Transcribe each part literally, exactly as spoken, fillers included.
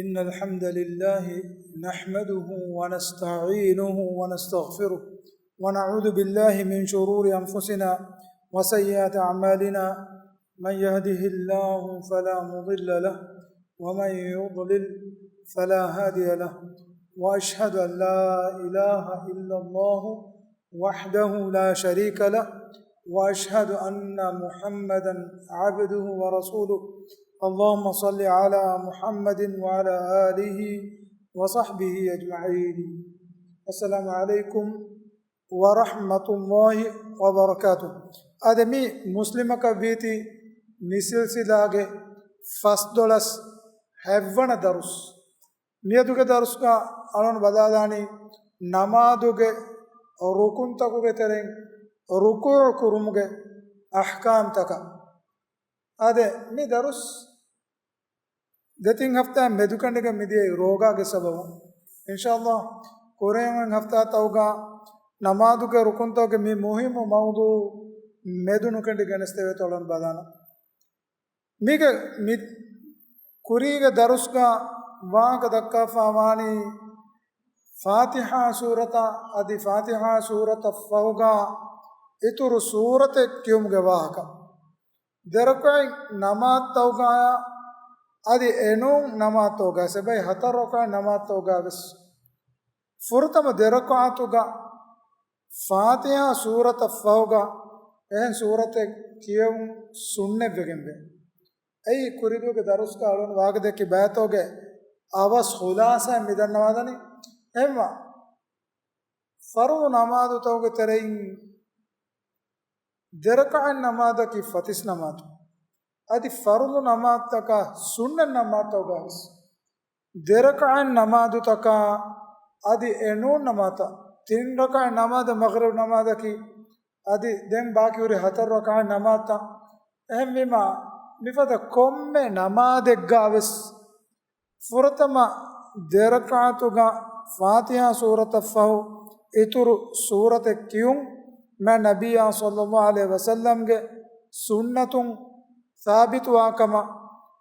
إن الحمد لله نحمده ونستعينه ونستغفره، ونعوذ بالله من شرور أنفسنا وسيئات أعمالنا، من يهده الله فلا مضل له، ومن يضلل فلا هادي له، وأشهد أن لا إله إلا الله وحده لا شريك له، وأشهد أن محمدا عبده ورسوله. اللهم صل على محمد وعلى آله وصحبه أجمعين. السلام عليكم ورحمة الله وبركاته. އާދެ، މި މުސްލިމަކަށް ވީތީ މި ސިލްސިލާގެ ފަސްދޮޅަސް ހަތްވަނަ ދަރުސް. މިއަދުގެ ދަރުސްގަ އަޅުން ބަލާލާނީ ނަމާދުގެ ރުކުންތަކުގެ ތެރެއިން ރުކޫޢު ކުރުމުގެ އަޙްކާމްތަކަށް. އާދެ، މި ދަރުސް ދެތިން ހަފްތާއެއް މެދުކެނޑިގެން މިދިޔައީ ރޯގާގެ ސަބަބުން. އިންޝާﷲ، ކުރެއިން ހަފްތާތަކުގަ ނަމާދުގެ ރުކުންތަކުގެ މި މުހިއްމު މައުޟޫޢު މެދުނުކެނޑި ގެނެސްދެވޭތޯ އަޅުން ބަލާނަން. މީގެ މި ކުރީގެ ދަރުސްގަ ވާހަކަ ދައްކާފަ ވާނީ ފާތިޙާ ސޫރަތާ އަދި ފާތިޙާ ސޫރަތަށް ފަހުގަ އިތުރު ސޫރަތެއް ކިޔުމުގެ ވާހަކަ. ދެރަކަޢަތް ނަމާދުތަކުގަޔާ އަދި އެނޫން ނަމާދުތަކުގަ ސެބައި ހަތަރު ރަކަޢަތް ނަމާދުތަކުގަ ވެސް ފުރަތަމަ ދެރަކަޢަތުގަ ފާތިޙާ ސޫރަތަށް ފަހުގަ އެހެން ސޫރަތެއް ކިޔެވުން ސުންނަތްވެގެންވޭ. އެއީ ކުރިދުވެގެ ދަރުސްގަ އަޅުން ވާގިދައްކި ބަޔަތޯގެ އަވަސް ޚުލާޞާ މިދަންނަވާލަނީ. އެހެންވީމަ، ފަރުޟު ނަމާދުތަކުގެ ތެރެއިން ދެރަކަޢަތް ނަމާދަކީ ފަތިސް ނަމާދު. އަދި ފަރުޟު ނަމާދުތަކާ ސުންނަތް ނަމާދުތަކުގަވެސް ދެރަކަޢަތް ނަމާދުތަކާ އަދި އެނޫން ނަމާދުތައް، ތިން ރަކަޢަތް ނަމާދަށް މަޣްރިބް ނަމާދަކީ، އަދި ދެން ބާކީ ހުރި ހަތަރު ރަކަޢަތް ނަމާދުތައް. އެހެންވީމަ، މިފަދަ ކޮންމެ ނަމާދެއްގަވެސް ފުރަތަމަ ދެރަކަޢަތުގަ ފާތިޙާ ސޫރަތަށްފަހު އިތުރު ސޫރަތެއް ކިޔުން މާތް ނަބިއްޔާ ޞައްލައްލާހު ޢަލައިހި ވަސައްލަމްގެ ސުންނަތުން ސާބިތުވާ ކަމަށް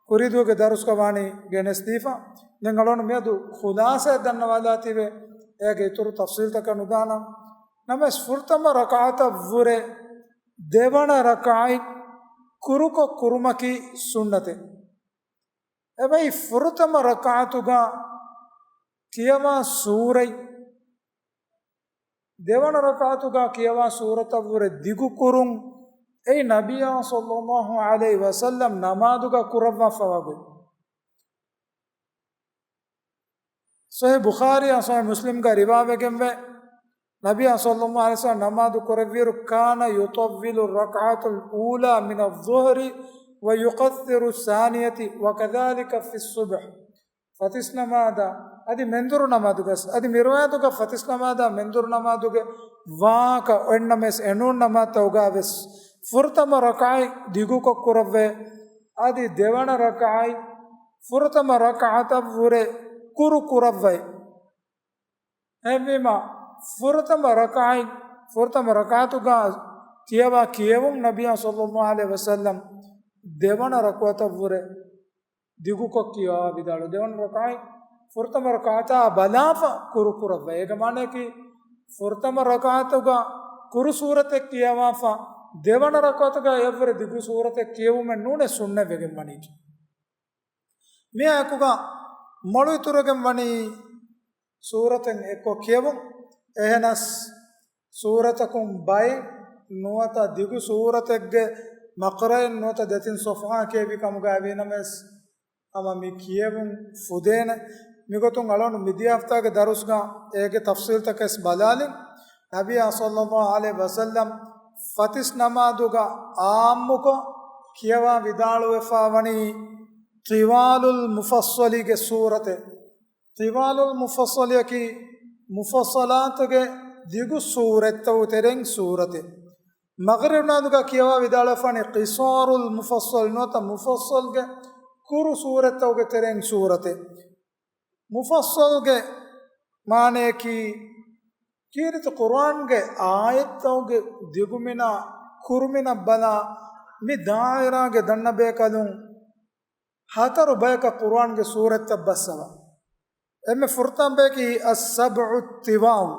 ކުރިދުވެގެ ދަރުސްގަ ވާނީ ގެނެސްދީފަ. ދެން އަޅުން މިއަދު ޚުލާޞާއެއް ދަންނަވާލާތީވެ، އޭގެ އިތުރު ތަފްޞީލްތަކަށް ނުދާނަން. ނަމަވެސް ފުރަތަމަ ރަކަޢަތަށްވުރެ ދެވަނަ ރަކަޢަތް ކުރުކޮށް ކުރުމަކީ ސުންނަތެއް. އެބައި ފުރަތަމަ ރަކަޢަތުގަ ކިޔަވާ ސޫރަތް، ދެވަނަ ރަކަޢަތުގަ ކިޔަވާ ސޫރަތަށްވުރެ ދިގުކުރުން، އެއީ ނަބިއްޔާ ޞައްލައްލާހު ޢަލައިހި ވަސައްލަމް ނަމާދުގަ ކުރައްވާފަވާ ގޮތް. ޞަޙީޙު ބުޚާރީއާ ޞަޙީޙު މުސްލިމްގަ ރިވާވެގެންވޭ، ނަބިއްޔާ ޞައްލައްލާހު ޢަލައިހި ވަސައްލަމް ނަމާދު ކުރެއްވިއިރު، كان يطول الركعة الأولى من الظهر ويقصر الثانية وكذلك في الصبح. ފަތިސް ނަމާދާ އަދި މެންދުރު ނަމާދުގަސް، އަދި މިރުވާދުގަ ފަތިސް ނަމާދާ މެންދުރު ނަމާދުގެ ވާހަކަ އޮތްނަމަވެސް، އެނޫން ނަމާދުތަކުގަވެސް ފުރަތަމަ ރަކަޢަތް ދިގުކޮށް ކުރައްވޭ، އަދި ދެވަނަ ރަކަޢަތް ފުރަތަމަ ރަކަޢަތަށްވުރެ ކުރު ކުރައްވައި. އެހެންވީމަ، ފުރަތަމަ ރަކަޢަތް، ފުރަތަމަ ރަކަޢަތުގަ ކިޔަވާ ކިޔެވުން ނަބިއްޔާ ޞައްލައްލާހު ޢަލައިހި ވަސައްލަމް ދެވަނަ ރަކުޢަތަށްވުރެ ދިގުކޮށް ކިޔަވާ ވިދާޅު. ދެވަނަ ރަކަޢަތް ފުރަތަމަ ރަކަޢަތާ ބަލާފަ ކުރު ކުރައްވަ. އޭގެ މާނައަކީ، ފުރަތަމަ ރަކަޢަތުގަ ކުރު ސޫރަތެއް ކިޔަވާފަ، ދެވަނަ ރަކަޢަތުގަ އެއަށްވުރެ ދިގު ސޫރަތެއް ކިޔެވުމެއް ނޫނޭ ސުންނަތްވެގެން ވަނީ. މިއާއެކުގަ މޮޅު އިތުރުވެގެން ވަނީ ސޫރަތެއް އެއްކޮށް ކިޔެވުން. އެހެނަސް ސޫރަތަކުން ބައެއް ނުވަތަ ދިގު ސޫރަތެއްގެ މަޤްރައެއް ނުވަތަ ދެތިން ޞަފްޙާ ކިޔެވި ކަމުގައި ވީނަމަވެސް، ހަމަ މި ކިޔެވުން ފުދޭނެ. މިގޮތުން އަޅުން މިދިޔަ ހަފްތާގެ ދަރުސްގަ އޭގެ ތަފްޞީލްތަކެސް ބަލާލިން. ނަބިއްޔާ ޞައްލައްލާހު ޢަލައިހި ވަސައްލަމް ފަތިސް ނަމާދުގަ އާއްމުކޮށް ކިޔަވާ ވިދާޅުވެފަ ވަނީ ޠިވާލުލް މުފައްޞަލިގެ ސޫރަތެއް. ޠިވާލުލް މުފައްޞަލިއަކީ މުފައްޞަލާތުގެ ދިގު ސޫރަތްތަކުގެ ތެރެއިން ސޫރަތެއް. މަޣްރިބް ނަމާދުގަ ކިޔަވާ ވިދާޅުވެފަ ވަނީ ޤިޞާރުލް މުފައްޞަލް ނުވަތަ މުފައްޞަލްގެ ކުރު ސޫރަތްތަކުގެ ތެރެއިން ސޫރަތެއް. މުފައްޞަލްގެ މާނައަކީ، ކީރިތި ޤުރުއާންގެ އާޔަތްތަކުގެ ދިގުމިނާ ކުރުމިނަށް ބަލާ، މި ދާއިރާގެ ދަންނަ ބޭކަލުން ހަތަރު ބަޔަކަށް ޤުރުއާންގެ ސޫރަތްތައް ބައްސަވާ. އެންމެ ފުރަތަމަ ބަޔަކީ އައްސަބްޢުއްޠިވާލް،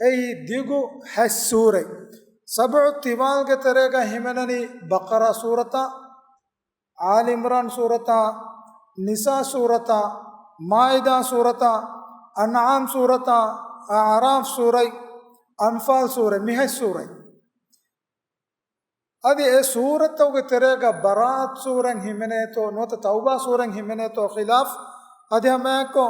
އެއީ ދިގު ހަތް ސޫރަތް. ސަބްޢުއްޠިވާލްގެ ތެރޭގަ ހިމެނެނީ ބަޤަރާ ސޫރަތާ، އާލި ޢިމްރާން ސޫރަތާ، ނިސާ ސޫރަތާ، މާއިދާ ސޫރަތާ، އަންޢާމް ސޫރަތާ، އަޢުރާފް ސޫރަތް، އަންފާލް ސޫރަތް، މި ހަތް ސޫރަތް. އަދި އެ ސޫރަތްތަކުގެ ތެރޭގަ ބަރާއަތް ސޫރަތް ހިމެނޭތޯ، ނުވަތަ ތައުބާ ސޫރަތް ހިމެނޭތޯ ޚިލާފް، އަދި ހަމައެއާއެކު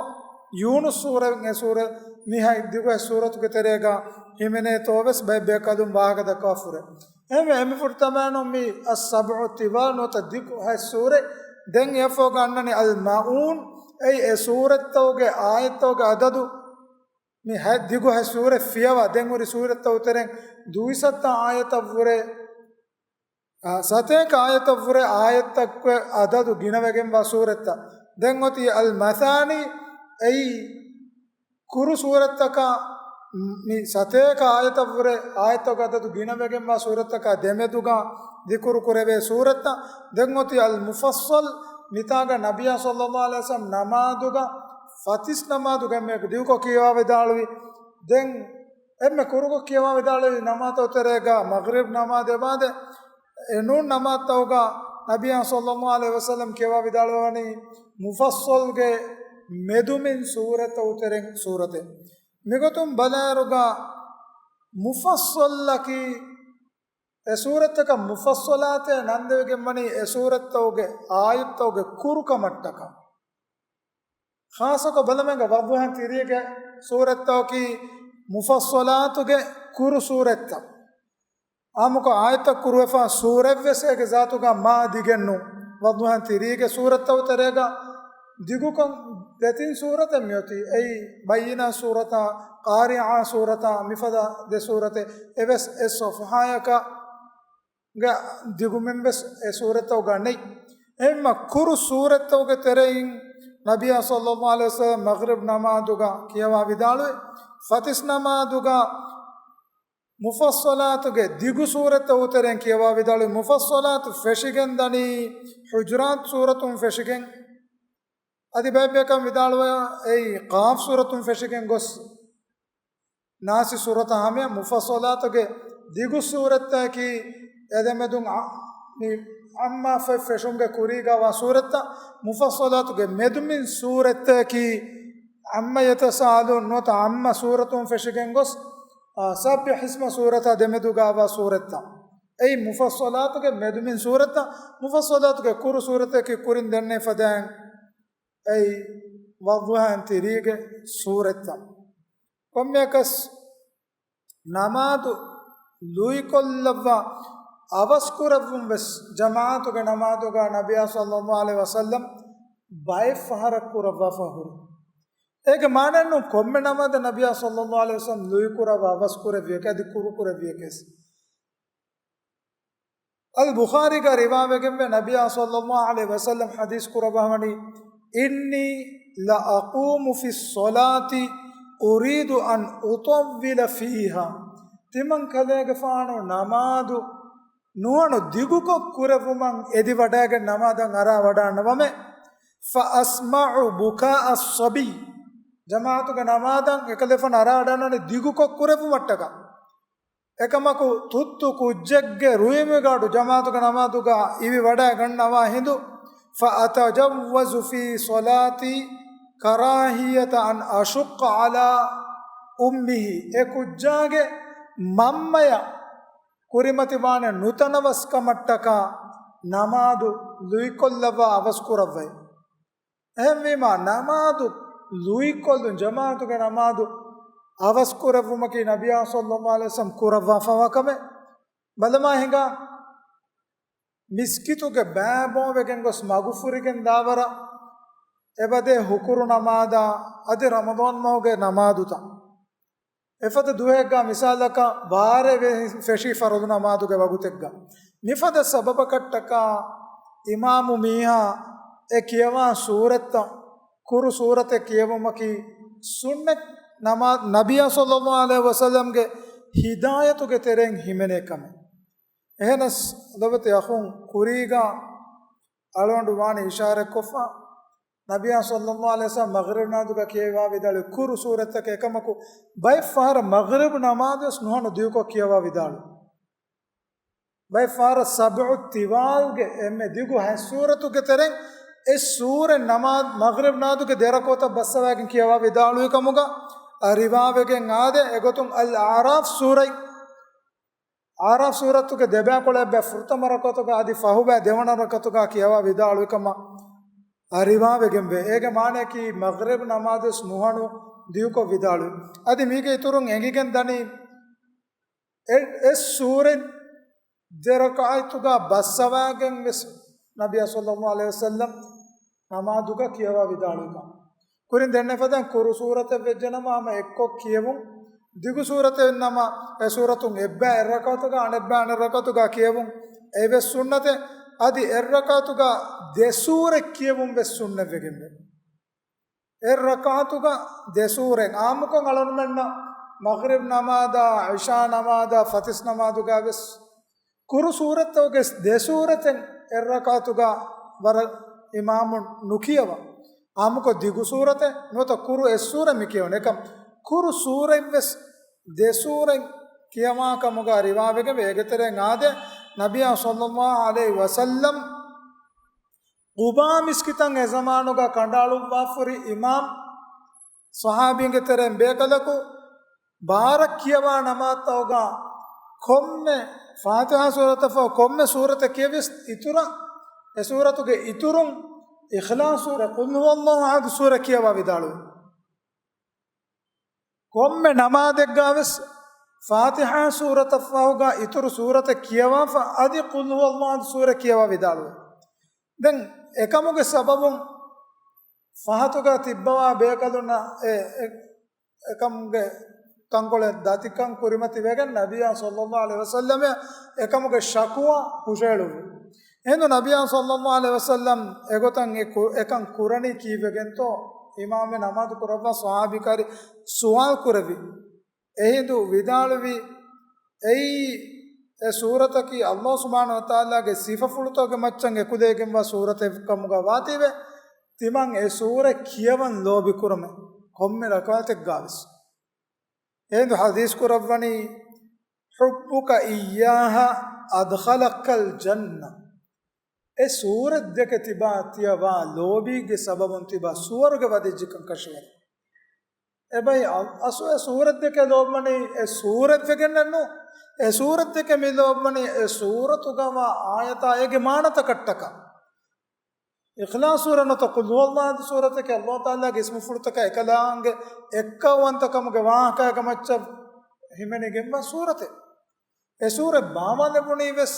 ޔޫނުސް ސޫރަތް، އެ ސޫރަތް މި ހަތް ދިގު ހަތް ސޫރަތުގެ ތެރޭގަ ހިމެނޭތޯ ވެސް ބައެއް ބޭކަލުން ވާހަކަ ދައްކަވާފަ ހުރޭ. އެހެންވެ، އެންމެ ފުރަތަމަ ބަޔަކީ މި އައްސަބްޢުއްޠިވާލް ނުވަތަ ދިގު ހަތް ސޫރަތް. ދެން އެއަށްފަހުގަ އަންނަނީ އަލްމައޫން، އެއީ އެ ސޫރަތްތަކުގެ އާޔަތްތަކުގެ އަދަދު. މި ހަތް ދިގު ހަތް ސޫރަތް ފިޔަވާ، ދެން ހުރި ސޫރަތްތަކުގެ ތެރެއިން ދުއިސައްތަ އާޔަތަށްވުރެ، އާ، ސަތޭކަ އާޔަތަށްވުރެ އާޔަތްތަކުގެ އަދަދު ގިނަވެގެންވާ ސޫރަތްތައް. ދެން އޮތީ އަލްމަޘާނީ، އެއީ ކުރު ސޫރަތްތަކާ، މި ސަތޭކަ އާޔަތަށްވުރެ އާޔަތްތަކުގެ އަދަދު ގިނަވެގެންވާ ސޫރަތްތަކާ ދެމެދުގަ ޛިކުރު ކުރެވޭ ސޫރަތްތައް. ދެން އޮތީ އަލްމުފައްޞަލް، މިތާގަ ނަބިއްޔާ ޞައްލައްލާހު ޢަލައިހި ވަސައްލަމް ނަމާދުގަ ފަތިސް ނަމާދުގެ އެންމެ ދިގުކޮށް ކިޔަވާ ވިދާޅުވި. ދެން އެންމެ ކުރުކޮށް ކިޔަވާ ވިދާޅުވި ނަމާދު ތެރޭގަ މަޣްރިބް ނަމާދު އެބައިން އެނޫން ނަމާދުތަކުގަ ނަބިއްޔާ ޞައްލައްލާހު ޢަލައިހި ވަސައްލަމް ކިޔަވާ ވިދާޅުވަނީ މުފައްޞަލްގެ މެދުމިން ސޫރަތްތައް ތެރެއިން ސޫރަތެއް. މިގޮތުން ބަލާއިރުގަ މުފައްޞަލްއަކީ އެ ސޫރަތްތަކަށް މުފައްޞަލާތޭ ނަންދެވިގެންވަނީ އެ ސޫރަތްތަކުގެ އާޔަތްތަކުގެ ކުރުކަމަށްޓަކާ. ޚާއްޞަކޮށް ބަލަމެންގެ ވައްޟުޙާ ތިރީގެ ސޫރަތްތަކަކީ މުފައްޞަލާތުގެ ކުރު ސޫރަތްތައް. އާއްމުކޮށް އާޔަތްތައް ކުރުވެފާ ސޫރަތްވެސް އޭގެ ޒާތުގަ މާ ދިގެއްނު. ވައްޟުޙާ ތިރީގެ ސޫރަތްތައް ތެރޭގަ ދިގުކޮށް ދެތިން ސޫރަތެއް މިއޮތީ. އެއީ ބައްޔިނާ ސޫރަތާ، ޤާރިޢާ ސޫރަތާ، މިފަދަ ދެ ސޫރަތެއް. އެވެސް އެއް ޞަފްޙާއަކަށް ގެ ދިގުމެއްވެސް އެ ސޫރަތްތަކުގަ ނެތް. އެހެންމަ ކުރު ސޫރަތްތަކުގެ ތެރެއިން ނަބިއްޔާ ޞައްލައްލާހު ޢަލައިހި ވަސައްލަމް މަޣްރިބް ނަމާދުގަ ކިޔަވާ ވިދާޅުވި. ފަތިސް ނަމާދުގަ މުފައްޞަލާތުގެ ދިގު ސޫރަތްތަކުގެ ތެރެއިން ކިޔަވާ ވިދާޅުވި. މުފައްޞަލާތު ފެށިގެން ދަނީ ޙުޖުރާތު ސޫރަތުން ފެށިގެން. އަދި ބައެއް ބޭކަލުން ވިދާޅުވާ އެއީ ޤާފް ސޫރަތުން ފެށިގެން ގޮސް ނާސި ސޫރަތާ ހަމަޔަށް މުފައްޞަލާތުގެ ދިގު ސޫރަތްތަކަކީ އެދެމެދުން ޢަ-، މި ޢައްމާ ފެ-، ފެށުމުގެ ކުރީގަވާ ސޫރަތްތައް. މުފައްޞަލާތުގެ މެދުމިން ސޫރަތްތަކަކީ ޢައްމާ ޔަތަސައަލޫން ނުވަތަ ޢައްމާ ސޫރަތުން ފެށިގެން ގޮސް، އާ، ސައްބިޙް އިސްމަ ސޫރަތާ ދެމެދުގަވާ ސޫރަތްތައް. އެއީ މުފައްޞަލާތުގެ މެދުމިން ސޫރަތްތައް. މުފައްޞަލާތުގެ ކުރު ސޫރަތަކީ ކުރިން ދެންނެވި ފަދައިން އެއީ ވައްޟުޙާ ތިރީގެ ސޫރަތްތައް. ކޮންމެއަކަސް ނަމާދު ލުއިކޮށްލައްވާ އަވަސްކުރެއްވުން ވެސް ޖަމާޢަތުގެ ނަމާދުގަ ނަބިއްޔާ ޞައްލައްލާހު ޢަލައިހި ވަސައްލަމް ބައެއް ފަހަރަށް ކުރައްވާފަ ހުރި. އޭގެ މާނައެއްނު ކޮންމެ ނަމާދެއް ނަބިއްޔާ ޞައްލައްލާހު ޢަލައިހި ވަސައްލަމް ލުއިކުރައްވާ އަވަސްކުރެއްވިޔަކަސް އަދި ކުރުކުރެއްވިޔަކަސް. އަލް ބުޚާރީގަ ރިވާވެގެންވޭ، ނަބިއްޔާ ޞައްލައްލާހު ޢަލައިހި ވަސައްލަމް ޙަދީޘް ކުރައްވަވަނީ، "إني لأقوم في الصلاة أريد أن أطول فيها." ތިމަން ކަލޭގެފާނު ނަމާދު ނުހަނު ދިގުކޮށް ކުރެއްވުމަށް އެދިވަޑައިގެން ނަމާދަށް އަރާ ވަޑާންނަވަމޭ، "فأسمع بكاء الصبي." ޖަމާޢަތުގެ ނަމާދަށް އެކަލޭފާނު އަރާ ވަޑާންނަވަނީ ދިގުކޮށް ކުރެއްވުމަށްޓަކާ. އެކަމަކު ތުއްތު ކުއްޖެއްގެ ރުއިމުގަޑު ޖަމާޢަތުގެ ނަމާދުގަ އިވި ވަޑައިގަންނަވާ ހިނދު، "فأتجوز في صلاتي كراهية أن أشق على أمه." އެ ކުއްޖާގެ މަންމަޔަށް ކުރިމަތިވާނެ ނުތަނަވަސްކަމަށްޓަކާ ނަމާދު ލުއިކޮށްލައްވާ އަވަސްކުރައްވައި. އެހެންވީމާ، ނަމާދު ލުއިކޮށްލުން، ޖަމާޢަތުގެ ނަމާދު އަވަސްކުރެއްވުމަކީ ނަބިއްޔާ ޞައްލައްލާހު ޢަލައިހި ވަސައްލަމް ކުރައްވާފަވާ ކަމެއް. ބަލަމާ ހިނގާ، މިސްކިތުގެ ބައިބޯވެގެން ގޮސް މަގުފުރިގެން ދާވަރަށް އެބަދޭ ހުކުރު ނަމާދާ އަދި ރަމަޟާން މަހުގެ ނަމާދުތައް. އެފަދަ ދުވަހެއްގަ މިސާލަކަށް ވާރޭ ވެ-، ފެށީ ފަރުޟު ނަމާދުގެ ވަގުތެއްގަ. މިފަދަ ސަބަބަކަށްޓަކާ އިމާމު މީހާ އެ ކިޔަވާ ސޫރަތްތައް، ކުރު ސޫރަތެއް ކިޔެވުމަކީ ސުންނަތް ނަމާ-، ނަބިއްޔާ ޞައްލައްލާހު ޢަލައިހި ވަސައްލަމްގެ ހިދާޔަތުގެ ތެރެއިން ހިމެނޭ ކަމެއް. އެހެނަސް ލޮބުވެތި އަޚުން، ކުރީގަ އަޅުގަނޑު ވާނެ އިޝާރަތްކޮށްފަ، ނަބިއްޔާ ޞައްލައްލާހު ޢަލައިހި ވަސައްލަމް މަޣްރިބް ނަމާދުގަ ކިޔަވާ ވިދާޅުވި ކުރު ސޫރަތްތަކެއް އެކަމަކު، ބައެއް ފަހަރަށް މަޣްރިބް ނަމާދުވެސް ނުހަނު ދިގުކޮށް ކިޔަވާ ވިދާޅުވި. ބައެއް ފަހަރަށް ސަބްޢު ޠިވާލްގެ އެންމެ ދިގު ހަތް ސޫރަތުގެ ތެރެއިން އެއް ސޫރަތް ނަމާދު، މަޣްރިބް ނަމާދުގެ ދެ ރަކުޢަތަށް ބައްސަވައިގެން ކިޔަވާ ވިދާޅުވި ކަމުގަ ރިވާވެގެން އާދެ. އެގޮތުން އަލް އަޢުރާފް ސޫރަތް، އަޢުރާފް ސޫރަތުގެ ދެބައިކުޅަ އެއްބައި ފުރަތަމަ ރަކުޢަތުގަ އަދި ފަހުބައި ދެވަނަ ރަކުޢަތުގަ ކިޔަވާ ވިދާޅުވި ކަމަށް ރިވާވެގެންވޭ. އޭގެ މާނައަކީ މަޣްރިބް ނަމާދުވެސް ނުހަނު ދިގުކޮށް ވިދާޅުވި. އަދި މީގެ އިތުރުން އެނގިގެން ދަނީ، އެ، އެއް ސޫރަތް ދެ ރަކަޢަތުގަ ބައްސަވައިގެން ވެސް ނަބިއްޔާ ޞައްލައްލާހު ޢަލައިހި ވަސައްލަމް ނަމާދުގަ ކިޔަވާ ވިދާޅުވިކަން. ކުރިން ދެންނެވި ފަދައިން ކުރު ސޫރަތެއް ވެއްޖެނަމަ ހަމަ އެއްކޮށް ކިޔެވުން، ދިގު ސޫރަތެއް ނަމަ އެ ސޫރަތުން އެއްބައި އެއް ރަކަޢަތުގަ އަނެއްބައި އަނެއް ރަކަޢަތުގަ ކިޔެވުން އެއީވެސް ސުންނަތެއް. އަދި އެއް ރަކަޢަތުގަ ދެ ސޫރަތް ކިޔެވުން ވެސް ސުންނަތްވެގެންވޭ. އެއް ރަކަޢަތުގަ ދެ ސޫރަތް. އާއްމުކޮށް އަޅުގަނޑުމެންނަށް މަޣްރިބް ނަމާދާ، ޢިޝާ ނަމާދާ، ފަތިސް ނަމާދުގަ ވެސް ކުރު ސޫރަތްތަކުގެ ދެ ސޫރަތެއް އެއް ރަކަޢަތުގަ ވަރަށް އިމާމުން ނުކިޔަވާ. އާއްމުކޮށް ދިގު ސޫރަތެއް ނުވަތަ ކުރު އެއް ސޫރަތް މި ކިޔަވަން. އެކަމް ކުރު ސޫރަތް ވެސް ދެ ސޫރަތް ކިޔަވާ ކަމުގަ ރިވާވެގެން ވޭ. އޭގެ ތެރެއިން އާދެ، ނަބިއްޔާ ޞައްލައްލާހު ޢަލައިހި ވަސައްލަމް ޤުބާ މިސްކިތަށް އެ ޒަމާނުގަ ކަނޑައަޅުއްވާފަ ހުރި އިމާމް ޞަޙާބީންގެ ތެރެއިން ބޭކަލަކު ބާރަށް ކިޔަވާ ނަމާދުތަކުގަ ކޮންމެ ފާތިޙާ ސޫރަތަށްފަހު ކޮންމެ ސޫރަތެއް ކިޔެވިޔަސް އިތުރަށް، އެ ސޫރަތުގެ އިތުރުން އިޚްލާޞް ސޫރަ، ޤުލް ހުވައްލާހު އަޙަދު ސޫރަ ކިޔަވާ ވިދާޅުވި. ކޮންމެ ނަމާދެއްގަ ވެސް ފާތިޙާ ސޫރަތަށްފަހުގަ އިތުރު ސޫރަތެއް ކިޔަވާފަ، އަދި ޤުލް ހުވައްލާހު އަޙަދު ސޫރަ ކިޔަވާ ވިދާޅުވި. ދެން އެކަމުގެ ސަބަބުން ފަހަތުގަ ތިއްބަވާ ބޭކަލުންނަށް އެ، އެ، އެކަމުގެ ތަންކޮޅެއް ދަތިކަން ކުރިމަތިވެގެން ނަބިއްޔާ ޞައްލައްލާހު ޢަލައިހި ވަސައްލަމަށް އެކަމުގެ ޝަކުވާ ހުށައެޅުއްވި. އެހިނދު ނަބިއްޔާ ޞައްލައްލާހު ޢަލައިހި ވަސައްލަމް އެގޮތަށް އެ ކު-، އެކަން ކުރަނީ ކީއްވެގެންތޯ؟ އިމާމެއް ނަމާދު ކުރައްވާ ޞަޙާބީ ކާރި ސުވާލު ކުރެއްވި. އެހިނދު ވިދާޅުވި، އެއީ އެ ސޫރަތަކީ ﷲ ސުބްޙާނަހޫ ވަތަޢާލާގެ ސިފަފުޅުތަކުގެ މައްޗަށް އެކުލެވިގެންވާ ސޫރަތެއް ކަމުގަ ވާތީވެ، ތިމަން އެ ސޫރަ ކިޔަވަން ލޯބި ކުރަމޭ، ކޮންމެ ރަކަޢަތެއްގަ ވެސް. އެހިނދު ޙަދީޘް ކުރައްވަނީ، حُبُّكَ إِيَّاهَا أَدْخَلَكَ الْجَنَّةَ. އެ ސޫރަތް ދެކެ ތިބާ ތިޔަ ވާ ލޯބީގެ ސަބަބުން ތިބާ ސުވަރުގެ ވަދެއްޖެކަން ކަށަވަރު. އެބައި އަ-، އަސްލު އެ ސޫރަތް ދެކެ ލޯބިވަނީ އެ ސޫރަތް ވެގެންނެއްނު. އެ ސޫރަތް ދެކެ މި ލޯބިވަނީ އެ ސޫރަތުގަ ވާ އާޔަތާ އޭގެ މާނަތަކަށްޓަކާ. އިޚްލާޞް ސޫރަ ނުވަތަ ޤުލް ހުވައްލާހު އަޙަދު ސޫރަތަކީ ﷲ ތަޢާލާގެ އިސްމުފުޅުތަކާ އެކަލާނގެ އެއްކައުވަންތަކަމުގެ ވާހަކައިގެ މައްޗަށް ހިމެނިގެންވާ ސޫރަތެއް. އެ ސޫރަތް ބާވާލެވުނީ ވެސް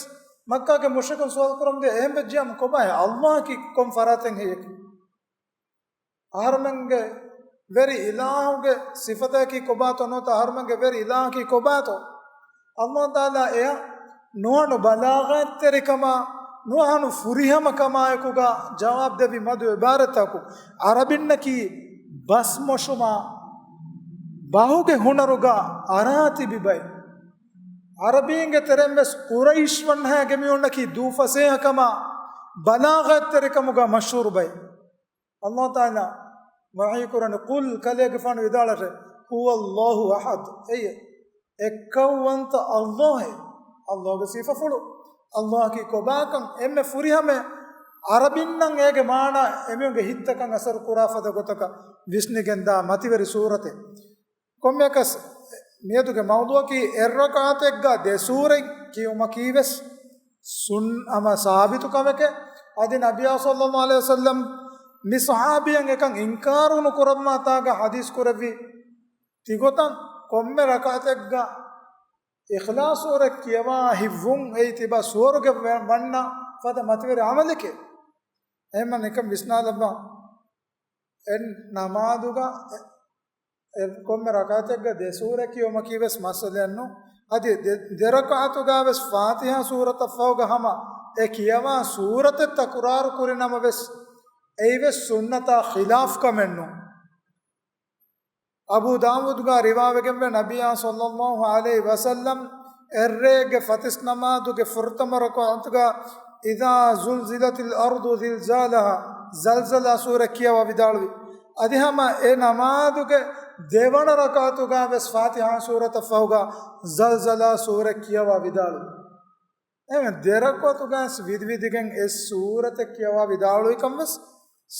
މައްކާގެ މުޝްރިކުން ސުވާލު ކުރަމުންދިޔަ، އެހެން ވެއްޖިއްޔާމު ކޮބާހޭ ﷲ އަކީ ކޮން ފަރާތެއްހޭ؟ އަހަރުމެންގެ ވެރި އިލާހުގެ ސިފަތަކީ ކޮބާތޯ ނުވަތަ އަހަރުމެންގެ ވެރި އިލާހަކީ ކޮބާތޯ؟ ﷲ ތަޢާލާ އެޔަށް ނުހަނު ބަލާޣަތްތެރިކަމާ، ނުހަނު ފުރިހަމަކަމާއެކުގަ ޖަވާބު ދެއްވި މަދު އިބާރަތްތަކު، ޢަރަބިންނަކީ ބަސް މޮށުމާ ބަހުގެ ހުނަރުގަ އަރާ ތިބި ބައެއް. ޢަރަބީންގެ ތެރެއިން ވެސް ޤުރައިޝް ވަންހައިގެ މީހުންނަކީ ދޫ ފަސޭހަކަމާ ބަލާޣަތްތެރިކަމުގަ މަޝްހޫރު ބައެއް. ﷲ ތަޢާލާ ވަޙީ ކުރަނީ، ޤުލް، ކަލޭގެފާނު ވިދާޅަށޭ، ހުވައްލާހު އަޙަދު. އެއީ އެއްކައުވަންތަ ﷲ އޭ. ﷲ ގެ ސިފަފުޅު، ﷲ އަކީ ކޮބާކަން އެންމެ ފުރިހަމަ ޢަރަބިންނަށް އޭގެ މާނަ އެމީހުންގެ ހިތްތަކަށް އަސަރު ކުރާ ފަދަ ގޮތަކަށް ވިސްނިގެންދާ މަތިވެރި ސޫރަތެއް. ކޮންމެއަކަސް މިއަދުގެ މައުޟޫޢަކީ އެއް ރަކަޢަތެއްގަ ދެ ސޫރަތް ކިޔުމަކީ ވެސް ސުން ހަމަ ސާބިތު ކަމެކޭ. އަދި ނަބިއްޔާ ޞައްލައްލާހު ޢަލައިހި ވަސައްލަމް މި ޞަޙާބީއަށް އެކަން އިންކާރު ނުކުރައްވާތާގަ ޙަދީޘް ކުރެއްވި ތިގޮތަށް ކޮންމެ ރަކަޢަތެއްގަ އިޚްލާޞް ސޫރަ ކިޔަވާ ހިއްވުން އެއީ ތިބާ ސުވަރުގެ ވަ-، ވަންނަ ފަދަ މަތިވެރި ޢަމަލެކޭ. އެހެންމަ ނިކަން ވިސްނާލައްވާ. އެއް ނަމާދުގަ އެ-، އެ ކޮންމެ ރަކަޢަތެއްގަ ދެ ސޫރަ ކިޔުމަކީ ވެސް މައްސަލައެއް ނޫން. އަދި ދެ-، ދެ ރަކަޢަތުގަ ވެސް ފާތިޙާ ސޫރަތަށް ފަހުގަ ހަމަ އެ ކިޔަވާ ސޫރަތެއް ތަކުރާރު ކުރި ނަމަ ވެސް އެއީ ވެސް ސުންނަތާ ޚިލާފް ކަމެއް ނޫން. އަބޫ ދާވޫދުގަ ރިވާވެގެންވޭ، ނަބިއްޔާ ޞައްލައްލާހު ޢަލައިހި ވަސައްލަމް އެއްރޭގެ ފަތިސް ނަމާދުގެ ފުރަތަމަ ރަކަޢަތުގަ إذا زلزلت الأرض زلزالها، ޒަލްޒަލާ ސޫރަ ކިޔަވާ ވިދާޅުވި. އަދި ހަމަ އެ ނަމާދުގެ ދެވަނަ ރަކާތުގަ ވެސް ފާތިހާ ސޫރަތަށް ފަހުގަ ޒަލްޒަލާ ސޫރަ ކިޔަވާ ވިދާޅުވި. އެހެން ދެ ރަކުޢަތުގައި ވިދިވިދިގެން އެ ސޫރަތެއް ކިޔަވާ ވިދާޅުވިކަން ވެސް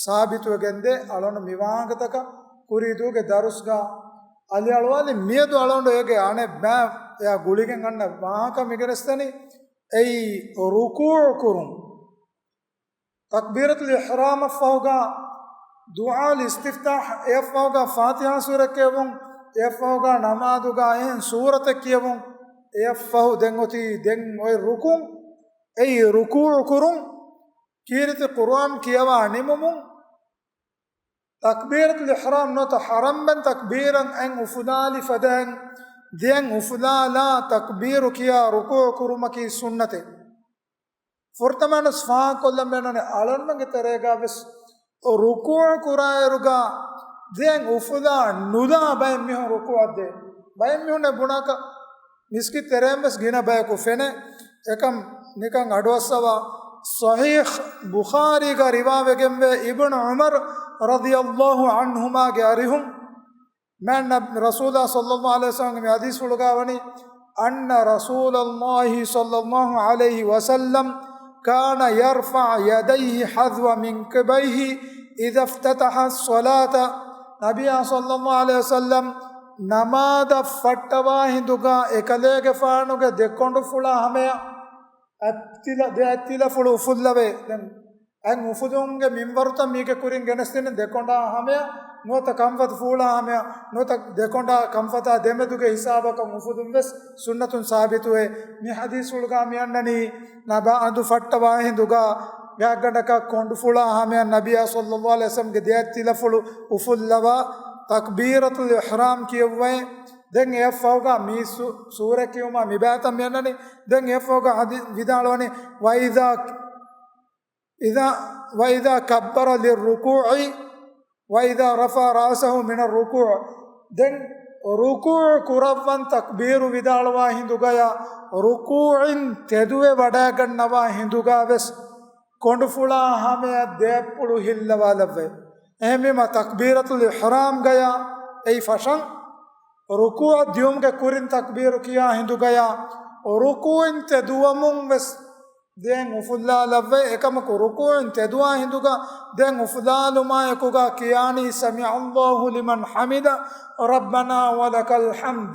ސާބިތުވެގެންދޭ. އަޅުން މި ވާހަކަތަކަށް ކުރީދޫގެ ދަރުސްގަ އަލިއަޅުވާލި. މިއަދު އަޅުން އޭގެ އަނެއް ބައި އެއާ ގުޅިގެން އަންނަ ވާހަކަ މިގެނެސްދެނީ އެއީ ރުކޫޢު ކުރުން. ތަކްބީރަތުލް އިޙްރާމަށްފަހުގަ ދުޢާލް އިސްތިފްތާޙް، އެއަށްފަހުގަ ފާތިޙާ ސޫރަ ކިޔެވުން، އެއަށްފަހުގަ ނަމާދުގަ އެހެން ސޫރަތެއް ކިޔެވުން، އެއަށްފަހު ދެން އޮތީ ދެން އޮތް ރުކުން، އެއީ ރުކޫޢު ކުރުން، ކީރިތި ޤުރުއާން ކިޔަވާ ނިމުމުން، ތަކްބީރަތުލް އިޙްރާމް ނުވަތަ ޙަރަމްބެން ތަކްބީރަށް އަތް އުފުލާލި ފަދައިން، ދެއަތް އުފުލާލާ ތަކްބީރު ކިޔާ ރުކޫޢު ކުރުމަކީ ސުންނަތެއް. ފުރަތަމަވެސް ފާހަގަކޮށްލަން ބޭނުންވަނީ އަޅުންމެންގެ ތެރޭގަ ވެސް ރުކޫޢު ކުރާއިރުގަ ދެއަތް އުފުލާ ނުލާ ބައެއް މީހުން ރުކޫޢަށް ދޭ. ބައެއް މީހުން ބުނާކަށް މިސްކިތް ތެރޭން ވެސް ގިނަ ބަޔަކު ފެނޭ. އެކަން ނިކަން އަޑުއައްސަވާ. ޞަޙީޙް ބުޚާރީގަ ރިވާވެގެންވޭ އިބްނު ޢުމަރު ރަޟިޔަﷲ ޢަންހުމާގެ އަރިހުން މާތް ނަބި ރަސޫލާ ޞައްލަﷲ ޢަލައިހި ވަސައްލަމްގެ މި ޙަދީޘްފުޅުގަ ވަނީ، أن رسول الله صلى الله عليه وسلم كان يرفع يديه حذو منكبيه إذا افتتح الصلاة. ނަބިއްޔާ ޞައްލަﷲ ޢަލައިހި ވަސައްލަމް ނަމާދަށް ފައްޓަވާ ހިނދުގަ އެކަލޭގެފާނުގެ ދެ ކޮނޑުފުޅާ ހަމަޔަށް އަތްތިލަ، ދެ އަތްތިލަފުޅު އުފުއްލަވޭ. ދެން އަތް އުފުލުމުގެ މިންވަރުތައް މީގެ ކުރިން ގެނެސްދިން، ދެ ކޮނޑާ ހަމަޔަށް ނުވަތަ ކަންފަތު ފޫޅާ ހަމަޔަށް ނުވަތަ ދެ ކޮނޑާ ކަންފަތާ ދެމެދުގެ ހިސާބަކަށް އުފުލުން ވެސް ސުންނަތުން ސާބިތުވޭ. މި ޙަދީޘްފުޅުގަ މި އަންނަނީ ނަމާދު ފައްޓަވާ ހިނދުގަ ގާތްގަނޑަކަށް ކޮނޑުފުޅާ ހަމަޔަށް ނަބިއްޔާ ޞައްލަﷲ ޢަލައިހި ވަސައްލަމްގެ ދެ އަތްތިލަފުޅު އުފުއްލަވާ ތަކްބީރަތުލް އިޙްރާމް ކިޔެއްވައި. ދެން އެއަށްފަހުގަ މި ސޫ-، ސޫރަ ކިޔުމާ މި ބައިތައް މި އަންނަނީ. ދެން އެއަށްފަހުގަ ޙަދީ-، ވިދާޅުވަނީ، وإذا إذا، وإذا كبر للركوع، وإذا رفع رأسه من الركوع. ދެން ރުކޫޢު ކުރައްވަން ތަކްބީރު ވިދާޅުވާ ހިނދުގަޔާ، ރުކޫޢިން ތެދުވެ ވަޑައިގަންނަވާ ހިނދުގަ ވެސް ކޮނޑުފުޅާ ހަމަޔަށް ދެއަތްޕުޅު ހިއްލަވާލައްވައި. އެހެންވީމަ ތަކްބީރަތުލް އިޙްރާމްގަޔާ އެއީ ފަށަން، ރުކޫޢަށް ދިޔުމުގެ ކުރިން ތަކްބީރު ކިޔާ ހިނދުގަޔާ، ރުކޫޢިން ތެދުވަމުން ވެސް ދެއަތް އުފުއްލާލައްވައި. އެކަމަކު ރުކޫޢުން ތެދުވާ ހިނދުގަ ދެއަތް އުފުލާލުމާއެކުގަ ކިޔާނީ سمع الله لمن حمده ربنا ولك الحمد.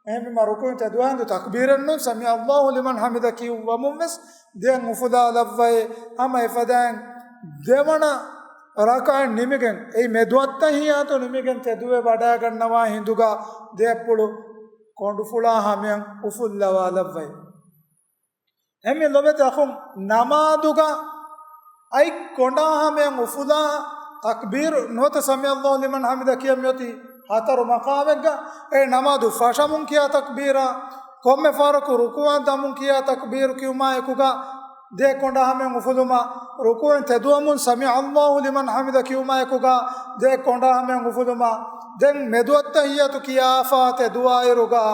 އެހެންވީމަ ރުކޫޢުން ތެދުވާ ހިނދު ތަކްބީރެއް ނޫން، سمع الله لمن حمده ކިޔުއްވަމުން ވެސް ދެއަތް އުފުލާލައްވައި. ހަމަ އެފަދައިން ދެވަނަ ރަކަޢަތް ނިމިގެން، އެއީ މެދު އައްތަޙިއްޔާތު ނިމިގެން ތެދުވެ ވަޑައިގަންނަވާ ހިނދުގަ ދެއަތްޕުޅު ކޮނޑުފުޅާ ހަމަޔަށް އުފުއްލަވާލައްވައި. އެހެންވީމަ ލޮބުވެތި އަޚުން، ނަމާދުގަ އަތް ކޮނޑާ ހަމަޔަށް އުފުލާ ތަކްބީރު ނުވަތަ سمع الله لمن حمده ކިޔަން މިއޮތީ ހަތަރު މަޤާމެއްގަ. އެ ނަމާދު ފަށަމުން ކިޔާ ތަކްބީރާ، ކޮންމެ ފަހަރަކު ރުކޫޢަށް ދަމުން ކިޔާ ތަކްބީރު ކިޔުމާ އެކުގަ ދެ ކޮނޑާ ހަމަޔަށް އުފުލުމާ، ރުކޫޢުން ތެދުވަމުން سمع الله لمن حمده ކިޔުމާ އެކުގަ ދެ ކޮނޑާ ހަމަޔަށް އުފުލުމާ، ދެން މެދު އައްތަޙިއްޔާތު ކިޔާފަ ތެދުވާއިރުގަ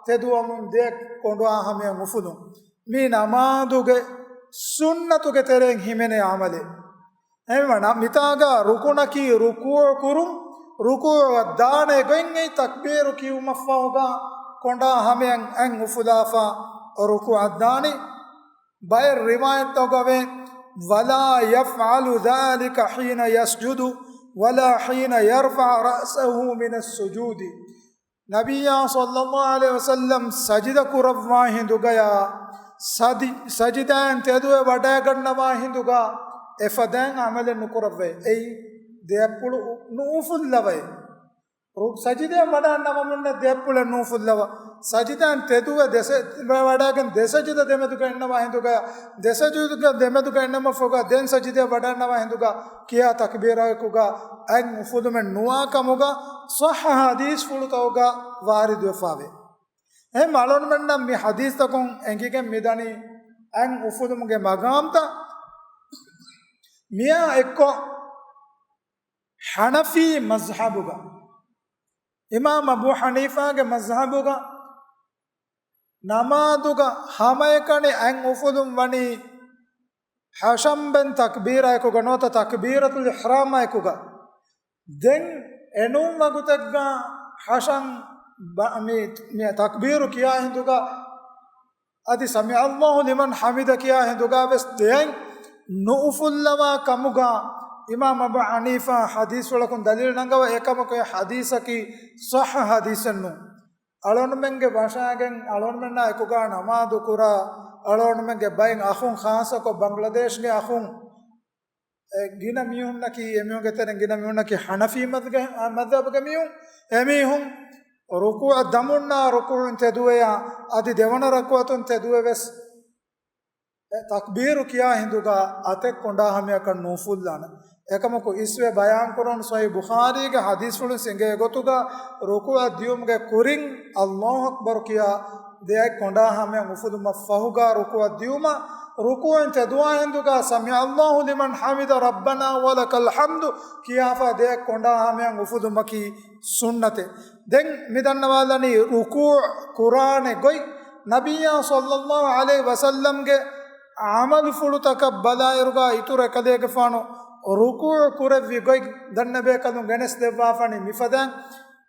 ތެދުވަމުން ދެ ކޮނޑާ ހަމަޔަށް އުފުލުން. މީ ނަމާދުގެ ސުންނަތުގެ ތެރެއިން ހިމެނޭ ޢަމަލެއް. އެހެންވީމަ މިތާގަ ރުކުނަކީ ރުކޫޢު ކުރުން، ރުކޫޢަށް ދާނެ ގޮތް އެއީ ތަކްބީރު ކިޔުމަށްފަހުގަ ކޮނޑާ ހަމަޔަށް އަތް އުފުލާފަ ރުކޫޢަށް ދާނީ. ބައެއް ރިވާޔަތްތަކުގައި، ولا يفعل ذلك حين يسجد ولا حين يرفع رأسه من السجود. ނަބިއްޔާ ޞައްލަﷲ ޢަލައިހި ވަސައްލަމް ސަޖިދަ ކުރައްވާ ހިނދުގަޔާ، ސަޖި-، ސަޖިދައިން ތެދުވެ ވަޑައިގަންނަވާ ހިނދުގަ އެފަދައިން ޢަމަލެއް ނުކުރައްވައި. އެއީ ދެއަތްޕުޅު ނުއުފުއްލަވައި. ރު-، ސަޖިދައިން ވަޑައިގަންނަވަމުންނެއް ދެއަތްޕުޅެއް ނުއުފުއްލަވަ. ސަޖިދައިން ތެދުވެ ދެ ސަ-، ވަޑައިގެން ދެ ސަޖިދަ ދެމެދުގަ އިންނަވާ ހިނދުގަ، ދެ ސަޖިދަ ދެމެދުގަ އިންނަމަށްފަހުގަ ދެން ސަޖިދައަށް ވަޑައިގަންނަވާ ހިނދުގަ ކިޔާ ތަކްބީރާއެކުގަ އަތް އުފުލުމެއް ނުވާ ކަމުގަ ޞައްޙަ ޙަދީޘްފުޅުތަކުގަ ވާރިދުވެފަވޭ. އެހެން އަޅުންމެންނަށް މި ޙަދީޘްތަކުން އެނގިގެން މިދަނީ އަތް އުފުލުމުގެ މަގާމްތައް. މިއާ އެއްކޮށް، ޙަނަފީ މަޒްހަބުގަ، އިމާމް އަބޫ ޙަނީފާގެ މަޒްހަބުގަ، ނަމާދުގަ ހަމައެކަނި އަތް އުފުލުން ވަނީ ހަށަންބެން ތަކްބީރާއެކުގަ ނުވަތަ ތަކްބީރަތުލް އިޙްރާމާއެކުގަ. ދެން އެނޫން ވަގުތެއްގަ ހަށަން ބަ-، މި، މި ތަކްބީރު ކިޔާ ހިނދުގަ އަދި ސަމިޢަﷲ ލިމަން ޙަމިދަ ކިޔާ ހިނދުގަ ވެސް ދެއަތް ނުއުފުއްލަވާ ކަމުގަ އިމާމް އަބޫ ޙަނީފާ ޙަދީޘްފުޅަކުން ދަލީލު ނަންގަވަ، އެކަމަކު އެ ޙަދީޘަކީ ޞައްޙަ ޙަދީޘެއް ނޫން. އަޅުގަނޑުމެންގެ ވަށާގެން އަޅުގަނޑުމެންނާ އެކުގަ ނަމާދު ކުރާ އަޅުގަނޑުމެންގެ ބައެއް އަޚުން، ޚާއްޞަކޮށް ބަންގްލަދޭޝްގެ އަޚުން، އެ، ގިނަ މީހުންނަކީ، އެމީހުންގެ ތެރެއިން ގިނަ މީހުންނަކީ ޙަނަފީ މަދުގެ-، މަޛްހަބުގެ މީހުން. އެމީހުން ރުކޫޢަށް ދަމުންނާ ރުކޫޢުން ތެދުވެޔާ، އަދި ދެވަނަ ރަކުޢަތުން ތެދުވެ ވެސް އެ ތަކްބީރު ކިޔާ ހިނދުގަ އަތެއް ކޮނޑާ ހަމަޔަކަށް ނޫފުއްލާނެ. އެކަމަކު އިސްވެ ބަޔާންކުރަން ޞަޙީޙު ބުޚާރީގެ ޙަދީޘްފުޅުން ސިނގޭ ގޮތުގަ ރުކޫޢަށް ދިޔުމުގެ ކުރިން އައްލާހު އަކްބަރު ކިޔާ ދެއަތް ކޮނޑާ ހަމަޔަށް އުފުލުމަށް ފަހުގަ ރުކޫޢަށް ދިޔުމަށް، ރުކޫޢުން ތެދުވާ ހިނދުގަ ސަމިޢަﷲ ލިމަން ޙަމިދަ ރައްބަނާ ވަލަކަލް ޙަމްދު ކިޔާފަ ދެއަތް ކޮނޑާ ހަމަޔަށް އުފުލުމަކީ ސުންނަތެއް. ދެން މި ދަންނަވާލަނީ ރުކޫޢު ކުރާނެ ގޮތް. ނަބިއްޔާ ޞައްލައްލާހު ޢަލައިހި ވަސައްލަމްގެ ޢަމަލުފުޅުތަކަށް ބަލާއިރުގަ އިތުރު އެކަލޭގެފާނު ރުކޫޢު ކުރެއްވި ގޮތް ދަންނަބޭކަލުން ގެނެސް ދެއްވާފަނީ މިފަދައިން.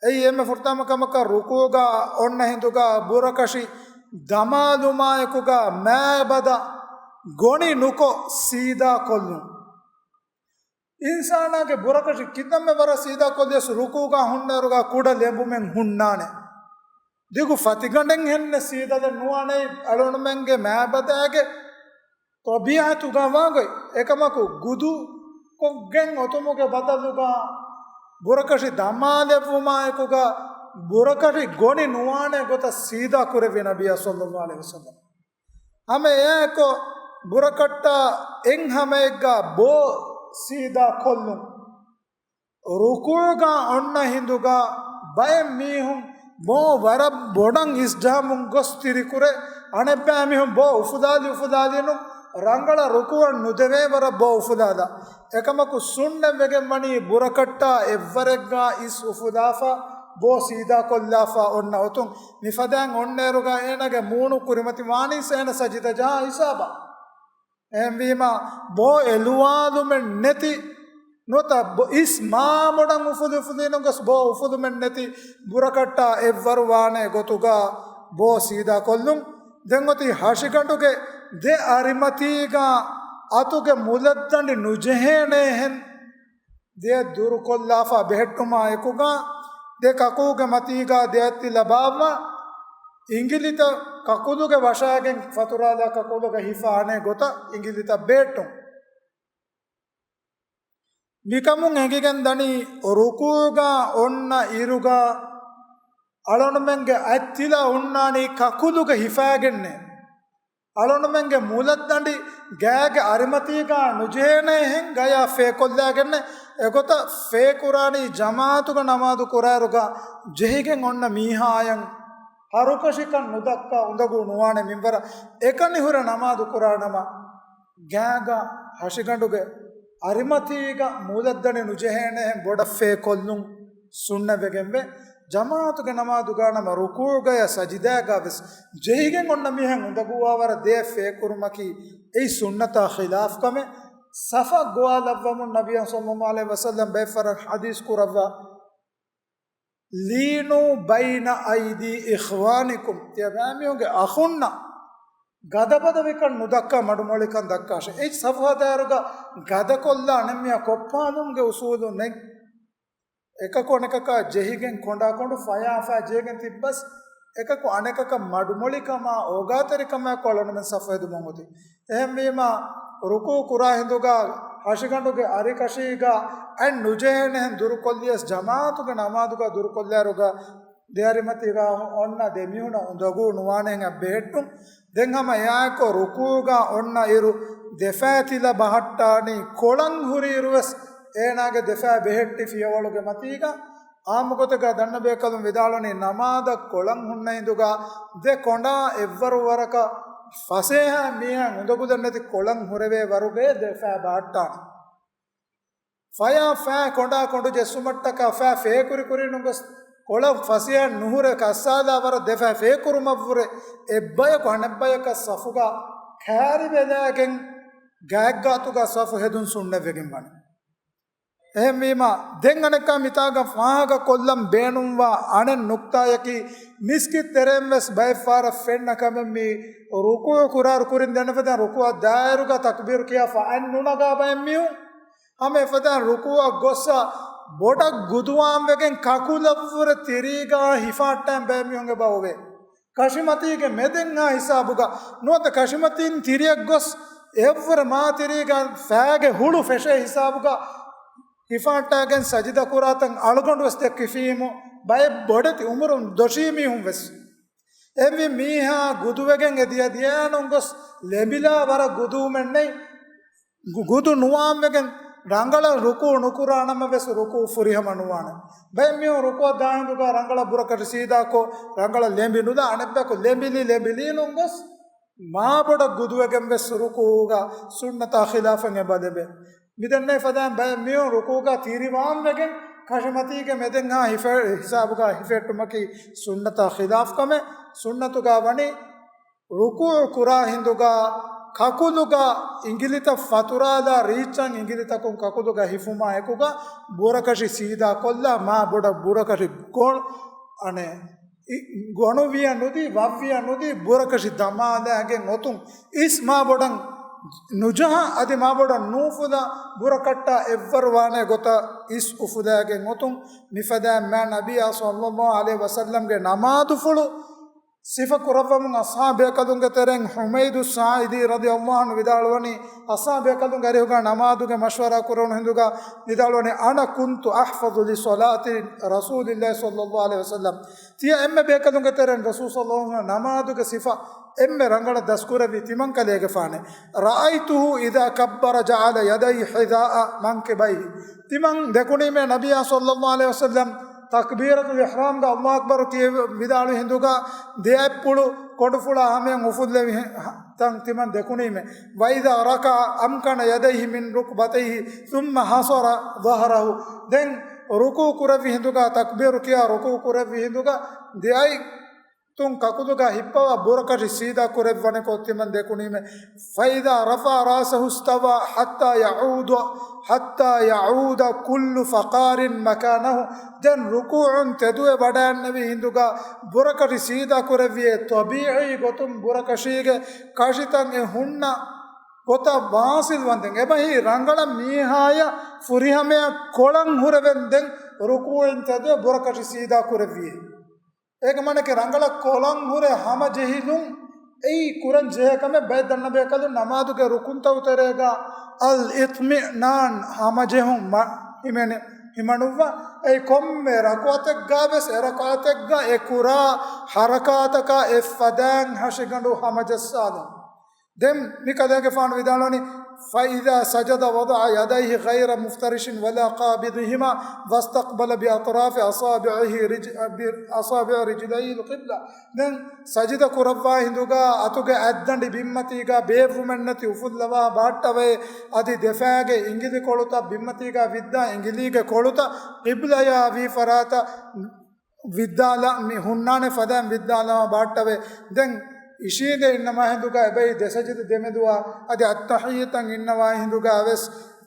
އެއީ އެންމެ ފުރަތަމަ ކަމަކަށް ރުކޫޢުގަ އޮންނަ ހިނދުގަ ބުރަކަށި ދަމާލުމާއެކުގަ މާބަދަ ގޮނި ނުކޮށް ސީދާ ކޮށްލުން. އިންސާނާގެ ބުރަކަށި ކިތަންމެ ވަރަށް ސީދާ ކޮށްލިޔަސް ރުކޫޢުގަ ހުންނައިރުގަ ކުޑަ ލެނބުމެއް ހުންނާނެ. ދިގު ފަތިގަނޑެއް ހެންނެ ސީދަލެއް ނުވާނެ އަޅުގަނޑުމެންގެ މާބަދައިގެ ޠަބީޢަތުގަ ވާގޮތް. އެކަމަކު ގުދު ކޮށްގެން އޮތުމުގެ ބަދަލުގަ ބުރަކަށި ދަމާލެއްވުމާއެކުގަ ބުރަކަށި ގޮނި ނުވާނެ ގޮތަށް ސީދާ ކުރެއްވި ނަބިއްޔާ ޞައްލައްލާހު ޢަލައިހި ވަސައްލަމް. ހަމަ އެއާއެކު ބުރަކަށްޓާ އެއްހަމައެއްގަ ބޯ ސީދާ ކޮށްލުން. ރުކޫޢުގަ އޮންނަ ހިނދުގަ ބައެއް މީހުން ބޯ ވަރަށް ބޮޑަށް އިސްޖަހަމުން ގޮސް ތިރިކުރޭ. އަނެއްބައި މީހުން ބޯ އުފުލާލި އުފުލާލީނު ރަނގަޅަށް ރުކޫޢަށް ނުދެވޭ ވަރަށް ބޯ އުފުލާލާ. އެކަމަކު ސުންނަތްވެގެން ވަނީ ބުރަކަށްޓާ އެއްވަރެއްގަ އިސް އުފުލާފަ، ބޯ ސީދާ ކޮށްލާފަ އޮންނަ އޮތުން. މިފަދައިން އޮންނައިރުގަ އޭނާގެ މޫނު ކުރިމަތި ވާނީސް އޭނަ ސަޖިދަ ޖަހާ ހިސާބަށް. އެހެންވީމަ، ބޯ އެލުވާލުމެއް ނެތި ނުވަތަ ބޮ-، އިސް މާބޮޑަށް އުފުލި އުފުލީނު ގޮސް ބޯ އުފުލުމެއް ނެތި ބުރަކަށްޓާ އެއްވަރު ވާނެ ގޮތުގަ ބޯ ސީދާ ކޮށްލުން. ދެން އޮތީ ހަށިގަނޑުގެ ދެ އަރިމަތީގަ އަތުގެ މުލައްދަނޑި ނުޖެހޭނޭހެން ދެއަތް ދުރުކޮށްލާފަ ބެހެއްޓުމާ އެކުގަ، ދެ ކަކޫގެ މަތީގަ ދެއަތް ތިލަ ބާއްވާ، އިނގިލިތައް ކަކުލުގެ ވަށާގެން ފަތުރާލާ ކަކުލުގަ ހިފާ އަނެއް ގޮތަށް އިނގިލިތައް ބެހެއްޓުން. މިކަމުން އެނގިގެން ދަނީ، ރުކޫޢުގަ އޮންނަ އިރުގަ އަޅުގަނޑުމެންގެ އަތް ތިލަ ހުންނާނީ ކަކުލުގަ ހިފާގެންނޭ. އަޅުގަނޑުމެންގެ މުލައްދަނޑި ގާގެ އަރިމަތީގަ ނުޖެހޭނޭހެން ގަޔާ ފޭކޮށްލާގެންނެ. އެގޮތަށް ފޭކުރާނީ ޖަމާޢަތުގަ ނަމާދު ކުރާއިރުގަ ޖެހިގެން އޮންނަ މީހާއަށް ހަރުކަށިކަން ނުދައްކާ އުނދަގޫ ނުވާނެ މިންވަރަށް އެކަނި ހުރެ ނަމާދު ކުރާނަމަ، ގާގަ ހަށިގަނޑުގެ އަރިމަތީގަ މުލައްދަނޑި ނުޖެހޭނޭހެން ބޮޑަށް ފޭކޮށްލުން ސުންނަތްވެގެންވޭ. ޖަމާޢަތުގެ ނަމާދުގަ ނަމަ ރުކޫޢުގަޔަށް ސަޖިދާގަ ވެސް ޖެހިގެން އޮންނަ މީހެއް އުނދަގޫވާވަރަށް ދެއަތް ފޭކުރުމަކީ އެއީ ސުންނަތާ ޚިލާފް ކަމެއް. ޞަފަށް ގޮވާލައްވަމުން ނަބިއްޔާ ޞައްލައްލާހު ޢަލައިހި ވަސައްލަމް ބައެއް ފަހަރަށް ޙަދީޘް ކުރައްވާ، "ލީނޫ ބައިނަ އައިދީ އިޚްވާނިކުމް." ތިޔަބައިމީހުންގެ އަޚުންނަށް ގަދަބަދަވިކަން ނުދައްކާ މަޑުމޮޅިކަން ދައްކާށޭ. އެއީ ޞަފު ހަދާއިރުގަ ގަދަކޮށްލާ އަނެއްމީހާ ކޮށްޕާލުމުގެ އުޞޫލު ނެތް. އެކަކު އަނެކަކާ ޖެހިގެން ކޮނޑާކޮނޑު ފަޔާ ފަޔާ ޖެހިގެން ތިއްބަސް، އެކަކު އަނެކަކަށް މަޑުމޮޅިކަމާ އޯގާތެރިކަމާއެކު އަޅުގަނޑުމެން ޞަފު ހެދުމުން އޮތީ. އެހެންވީމާ، ރުކޫޢު ކުރާ ހިނދުގަ ހަށިގަނޑުގެ އަރިކަށީގަ އަތް ނުޖެހޭނެހެން ދުރުކޮށްލިޔަސް ޖަމާޢަތުގެ ނަމާދުގަ ދުރުކޮށްލާއިރުގަ ދެއަރިމަތީގަ އޮންނަ ދެމީހުނަށް އުނދަގޫ ނުވާނެހެން އަށް ބެހެއްޓުން. ދެން ހަމަ އެއާއެކު ރުކޫޢުގަ އޮންނަ އިރު ދެފައި ތިލަ ބަހައްޓާނީ ކޮޅަށް ހުރި އިރުވެސް އޭނާގެ ދެފައި ބެހެއްޓި ފިޔަވަޅުގެ މަތީގަ. އާއްމުގޮތެއްގަ ދަންނަބޭކަލުން ވިދާޅުވަނީ، ނަމާދަށް ކޮޅަށް ހުންނަ ހިނދުގަ ދެ ކޮނޑާ އެއްވަރު ވަރަކަށް ފަސޭހަ މީހާ އުނދަގުލެއް ނެތި ކޮޅަށް ހުރެވޭ ވަރުގައި ދެފައި ބަހައްޓާނެ. ފަޔާ ފައި ކޮނޑާ ކޮނޑު ޖެއްސުމަށްޓަކާ ފައި ފޭކުރި ކުރިނުގޮސް ކޮޅަށް ފަސޭހަ ނުހުރެ ކައްސާލާ ވަރަށް ދެފައި ފޭކުރުމަށްވުރެ އެއްބަޔަކު އަނެއްބަޔަކަށް ސަފުގަ ކާރިވެލާގެން ގާތްގާތުގަ ސަފު ހެދުން ސުންނަތްވެގެން ވަނީ. އެހެންވީމަ، ދެން އަނެއްކާ މިތާގަ ފާހަގަ ކޮށްލަން ބޭނުންވާ އަނެއް ނުކްތާޔަކީ، މިސްކިތް ތެރެއިން ވެސް ބައެއް ފަހަރަށް ފެންނަ ކަމެއް މީ، ރުކޫޢު ކުރާއިރު ކުރިން ދެންނެފަދަ ރުކޫޢަށް ދާއިރުގަ ތަކްބީރު ކިޔާފަ އަތް ނުނަގާ ބައެއް މީހުން ހަމަ އެފަދައިން ރުކޫޢަށް ގޮއްސަ ބޮޑަށް ގުދުވާން ވެގެން ކަކުލަށްވުރެ ތިރީގަ ހިފާއްޓާން ބައެއް މީހުން އެބަ އޮވޭ. ކަށިމަތީގެ މެދެއްހާ ހިސާބުގަ ނުވަތަ ކަށިމަތީން ތިރިއަށް ގޮސް އެއަށްވުރެ މާތިރީގަ ފައިގެ ހުޅު ފެށޭ ހިސާބުގަ ހިފާއްޓާގެން ސަޖިދަ ކުރާތަން އަޅުގަނޑު ވެސް ދެއްކިފީމު، ބައެއް ބޮޑެތި އުމުރުން ދޮށީ މީހުން ވެސް. އެހެންވީ މީހާ ގުދުވެގެން އެ ދިޔަ ދިޔައިނުން ގޮސް ލެނބިލާ ވަރަށް ގުދުވުމެއް ނެތް. ގު-، ގުދު ނުވާން ވެގެން ރަނގަޅަށް ރުކޫޢު ނުކުރާ ނަމަ ވެސް ރުކޫޢު ފުރިހަމަ ނުވާނެ. ބައެއް މީހުން ރުކޫޢަށް ދާ ހިނދުގަ ރަނގަޅަށް ބުރަކަށި ސީދާކޮށް، ރަނގަޅަށް ލެނބި ނުލާ، އަނެއްބަޔަކު ލެނބިލި ލެނބިލީނުން ގޮސް މާ ބޮޑަށް ގުދުވެގެން ވެސް ރުކޫޢުގަ ސުންނަތާ ޚިލާފަށް އެބަ ލެބޭ. މިދެންނެވި ފަދައިން ބައެއް މީހުން ރުކޫޢުގަ ތިރިވާން ވެގެން ކަށިމަތީގެ މެދެންހާ ހިފެ-، ހިސާބުގަ ހިފެއްޓުމަކީ ސުންނަތާ ޚިލާފް ކަމެއް. ސުންނަތުގަ ވަނީ ރުކޫޢު ކުރާ ހިނދުގަ ކަކުލުގަ އިނގިލިތައް ފަތުރާލާ ރީއްޗަށް އިނގިލިތަކުން ކަކުލުގަ ހިފުމާ އެކުގަ ބުރަކަށި ސީދާ ކޮށްލާ މާ ބޮޑަށް ބުރަކަށި ގޮ-، އަނެއް އި-، ގޮނުވިޔަ ނުދީ، ވައްވިޔަ ނުދީ، ބުރަކަށި ދަމާލާގެން އޮތުން އިސް މާ ބޮޑަށް ނުޖަހާ، އަދި މާ ބޮޑަށް ނޫފުލާ، ބުރަކަށްޓާ އެއްވަރު ވާނޭ ގޮތަށް އިސް އުފުލާގެން އޮތުން މިފަދައިން މާ ނަބިއްޔާ ޞައްލައްލާހު ޢަލައިހި ވަސައްލަމްގެ ނަމާދުފުޅު ސިފަ ކުރައްވަމުން އަޞްޙާބު ބޭކަލުންގެ ތެރެއިން ޙުމައިދު ސާޢިދީ ރަޟިޔަﷲ ޢަންހު ވިދާޅުވަނީ، އަޞްޙާބު ބޭކަލުންގެ އަރިހުގަ ނަމާދުގެ މަޝްވަރާ ކުރެވުނު ހިނދުގަ ވިދާޅުވަނީ، أنا كنت أحفظ لصلاة رسول الله صلى الله عليه وسلم. ތިޔަ އެންމެ ބޭކަލުންގެ ތެރެއިން ރަސޫލު ޞައްލައްލާހު ޢަލައިހި ވަސައްލަމް ނަމާދުގެ ސިފަ އެންމެ ރަނގަޅަށް ދަސްކުރެއްވީ ތިމަން ކަލޭގެފާނެ. رأيته إذا كبر جعل يديه حذاء منكبيه. ތިމަން ދެކުނީމޭ ނަބިއްޔާ ޞައްލައްލާހު ޢަލައިހި ވަސައްލަމް ތަކްބީރަތުލް އިޙްރާމްގަ ﷲ އަކްބަރު ކިޔެވި ވިދާޅުވި ހިނދުގަ ދެއަތްޕުޅު ކޮނޑުފުޅާ ހަމަޔަށް އުފުއްލެވި ހެ-، ތަން ތިމަން ދެކުނީމޭ. وإذا ركع أمكن يديه من ركبتيه ثم حصر ظهره. ދެން ރުކޫޢު ކުރެއްވި ހިނދުގަ، ތަކްބީރު ކިޔާ ރުކޫޢު ކުރެއްވި ހިނދުގަ ދެއަތް ތުން ކަކުލުގަ ހިއްޕަވާ ބުރަކަށި ސީދާ ކުރެއްވަނިކޮށް ތިމަން ދެކުނީމޭ. فإذا رفع رأسه استوى حتى يعود، حتى يعود كل فقار مكانه. ދެން ރުކޫޢުން ތެދުވެ ވަޑައިންނެވި ހިނދުގަ ބުރަކަށި ސީދާ ކުރެއްވިއޭ، ޠަބީޢީ ގޮތުން ބުރަކަށީގެ ކަށިތައް އެ ހުންނަ ގޮތަށް ވާސިލް ވަންދެން. އެބަހީ ރަނގަޅަށް މީހާޔަށް ފުރިހަމަޔަށް ކޮޅަން ހުރެވެން ދެން ރުކޫޢުން ތެދުވެ ބުރަކަށި ސީދާ ކުރެއްވިއޭ. އޭގެ މާނައަކީ ރަނގަޅަށް ކޮޅަށް ހުރެ ހަމަޖެހިލުން އެއީ ކުރަން ޖެހޭ ކަމެއް. ބައެއް ދަންނަ ބޭކަލުން ނަމާދުގެ ރުކުންތައް ތެރޭގަ އަލްއިޠްމިއްނާން ހަމަޖެހުން މަ-، ހިމެނެ-، ހިމަނުއްވާ. އެއީ ކޮންމެ ރަކުޢަތެއްގަ ވެސް އެ ރަކުޢަތެއްގަ އެ ކުރާ ޙަރަކާތަކާ އެއްފަދައިން ހަށިގަނޑު ހަމަޖައްސާލުން. ދެން މި ކަލޭގެފާނު ވިދާޅުވަނީ، فإذا سجد وضع يديه غير مفترش ولا قابضهما واستقبل بأطراف أصابعه رج-، أصابع رجليه القبلة. ދެން ސަޖިދަ ކުރައްވާ ހިނދުގަ އަތުގެ އަތްދަނޑި ބިންމަތީގަ ބޭއްވުމެއް ނެތި އުފުއްލަވާ ބާއްޓަވައި، އަދި ދެފައިގެ އިނގިލި ކޮޅުތައް ބިންމަތީގަ ވިއްދާ އިނގިލީގެ ކޮޅުތައް ޤިބްލަޔާ ވީ ފަރާތަށް ވިއްދާލާ، މި ހުންނާނެ ފަދައިން ވިއްދާލަމާ ބާއްޓަވައި. ދެން އިށީނދެ އިންނަމާ ހިނދުގަ އެބައި ދެ ސަޖިދަ ދެމެދުވާ، އަދި އައްތަޙިއްޔަތަށް އިންނަވާ ހިނދުގަ ވެސް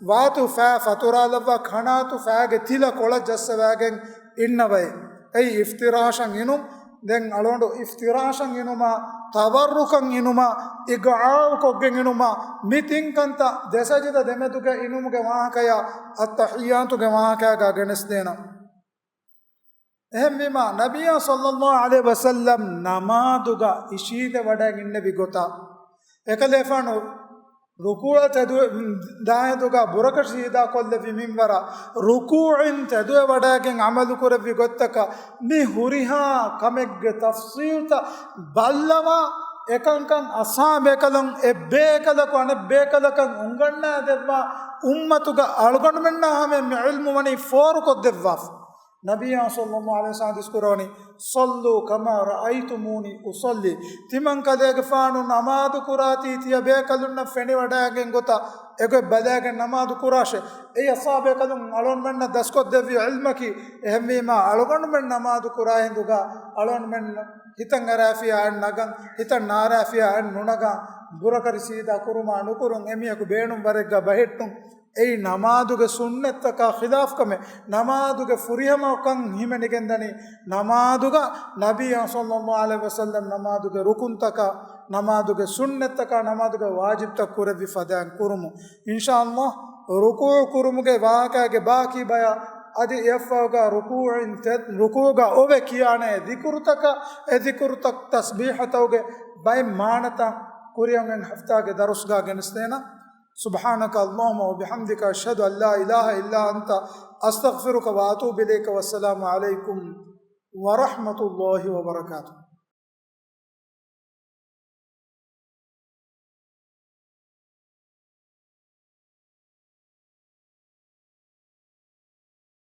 ވާތު ފައި ފަތުރާލައްވާ ކަނާތު ފައިގެ ތިލަ ކޮޅަށް ޖައްސަވާގެން އިންނަވައި. އެއީ އިފްތިރާޝަށް އިނުން. ދެން އަޅުގަނޑު އިފްތިރާޝަށް އިނުމާ، ތަވައްރުކަށް އިނުމާ، އިގްޢާއު ކޮށްގެން އިނުމާ، މި ތިން ކަންތައް ދެ ސަޖިދަ ދެމެދުގަ އިނުމުގެ ވާހަކަޔާ އައްތަޙިއްޔާތުގެ ވާހަކައިގަ ގެނެސްދޭނަން. އެހެންވީމާ، ނަބިއްޔާ ޞައްލައްލާހު ޢަލައިހި ވަސައްލަމް ނަމާދުގަ އިށީނދެ ވަޑައިގެންނެވި ގޮތަށް، އެކަލޭފާނު ރުކޫޢަށް ތެދުވެ-، ދާހިނދުގަ ބުރަކަށި ސީދާ ކޮށްލެވި މިންވަރަށް، ރުކޫޢުން ތެދުވެ ވަޑައިގެން ޢަމަލު ކުރެއްވި ގޮތްތަކަށް، މި ހުރިހާ ކަމެއްގެ ތަފްޞީލްތައް ބައްލަވާ، އެކަންކަން އަޞްޙާބޭކަލުން އެއްބޭކަލަކު އަނެއްބޭކަލަކަށް އުނގަންނާދެއްވާ، އުއްމަތުގެ އަޅުގަނޑުމެންނާ ހަމަ މި ޢިލްމު ވަނީ ފޯރުކޮށްދެއްވާފަ. ނަބިއްޔާ ޞައްލައްލާހު ޢަލައިހި ވަސައްލަމް ޙަދީޘް ކުރަވަނީ، صلوا كما رأيتموني أصلي. ތިމަން ކަލޭގެފާނު ނަމާދު ކުރާތީ ތިޔަބޭކަލުންނަށް ފެނިވަޑައިގެން ގޮތަށް އެގޮތް ބަލައިގެން ނަމާދު ކުރާށޭ. އެއީ އަޞްޙާބޭކަލުން އަޅުގަނޑުމެންނަށް ދަސްކޮށްދެއްވި ޢިލްމަކީ. އެހެންވީމާ، އަޅުގަނޑުމެން ނަމާދު ކުރާ ހިނދުގަ އަޅުގަނޑުމެން ހިތަށް އަރާފިޔާ އަތް ނަގަން، ހިތަށް ނާރާފިޔާ އަތް ނުނަގަން. ބުރަކަރި ސީދާ ކުރުމާ ނުކުރުން، އެމީހަކު ބޭނުން ވަރެއްގަ ބަހެއްޓުން، އެއީ ނަމާދުގެ ސުންނަތްތަކާ ޚިލާފް ކަމެއް. ނަމާދުގެ ފުރިހަމަކަން ހިމެނިގެންދަނީ ނަމާދުގަ ނަބީ ޞައްލައްލާހު ޢަލައިހި ވަސައްލަމް ނަމާދުގެ ރުކުންތަކާ، ނަމާދުގެ ސުންނަތްތަކާ، ނަމާދުގެ ވާޖިބްތައް ކުރެއްވި ފަދައިން ކުރުމު. އިންޝާﷲ، ރުކޫޢު ކުރުމުގެ ވާހަކައިގެ ބާކީ ބަޔާ އަދި އެއަށްފަހުގަ ރުކޫޢު ތެ-، ރުކޫޢުގަ އޮވެ ކިޔާނެ ދިކުރުތަކަށް، އެ ދިކުރުތައް ތަސްބީޙަތަކުގެ ބައެއް މާނަތައް ކުރިއަށް އޮތް ހަފްތާގެ ދަރުސްގަ ގެނެސްދޭނަ. سبحانك اللهم وبحمدك، أشهد أن لا إله إلا أنت، أستغفرك وأتوب إليك. والسلام عليكم ورحمة الله وبركاته.